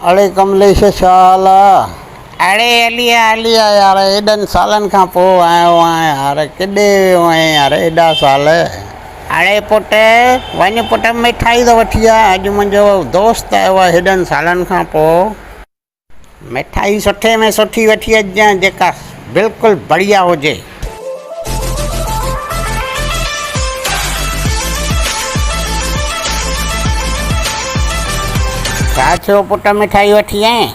اڙي ڪمليش ڇا حال آ؟ اڙي علي آ علي آ يار ايڏن سالن کان پوء آيو آهين يار ڪيڏي ويو آهين يار ايڏا سال. اڙي پٽ وڃ پٽ مٺائي ته وٺي آ اڄ منهنجو دوست آيو آ هيڏن سالن کان پوء. مٺائي سٺي ۾ سٺي وٺي اچجانء جيڪا بلڪل بڙيا هجي. ڇا ٿيو پٽ مٺائي وٺي آئين؟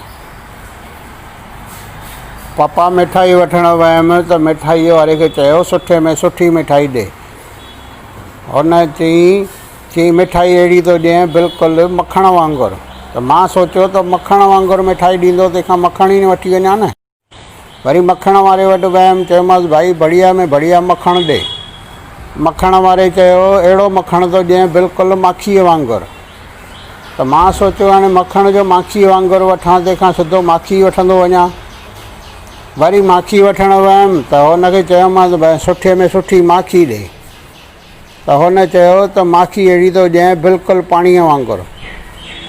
پاپا مٺائي وٺڻ ويم ته مٺائيء واري کي چيو سٺي ۾ سٺي مٺائي ڏي. هن چيائين چيائين مٺائي اهڙي ٿو ڏين بلڪل مکڻ وانگر. ته مان سوچيو ته مکڻ وانگر مٺائي ڏيندو تنهن کان مکڻ ئي نه وٺي وڃان نه. وري مکڻ واري وٽ ويم چيومانس ڀائي بڙيا ۾ بڙيا مکڻ ڏي. مکڻ واري چيو اهڙو مکڻ ٿو ڏين بلڪل ماکيء وانگر. ته مان سوچيو هاڻي مکڻ جو ماکيء وانگر وٺان تنهن کان سڌو ماکي ئي وٺندو وڃان. وري ماکي وٺڻ ويم ته هن کي چيومانس ڀائي سٺي ۾ سٺي ماکي ڏي. ته هن چيو ته ماکي اهڙي ٿو ڏين بلڪل پاڻيء وانگر.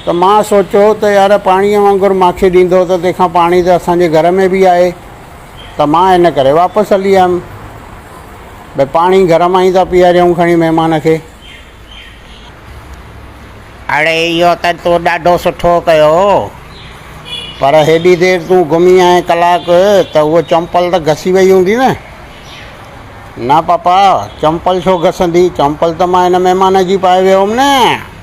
ته مان سوچيو ته يار پاڻيء وانگر ماکي ڏيندو ته تنهن کان پاڻي ته اسان جي گهر ۾ به آهي ته مان ان ڪري واپس هلي آيم. ڀئي پاڻي گهر مان ئي ٿا پياريون کڻي مهمان کي. اڙي اهو ته تو ڏاڍو سٺو ڪيو. پر هيڏي دير تون گهمي آئين ڪلاڪ ته هوء چمپل ته گسي وئي هوندي نه؟ نه پاپا، چمپل ڇو گسندي، چمپل ته مان هن مهمان جي پائي ويو هوم نه.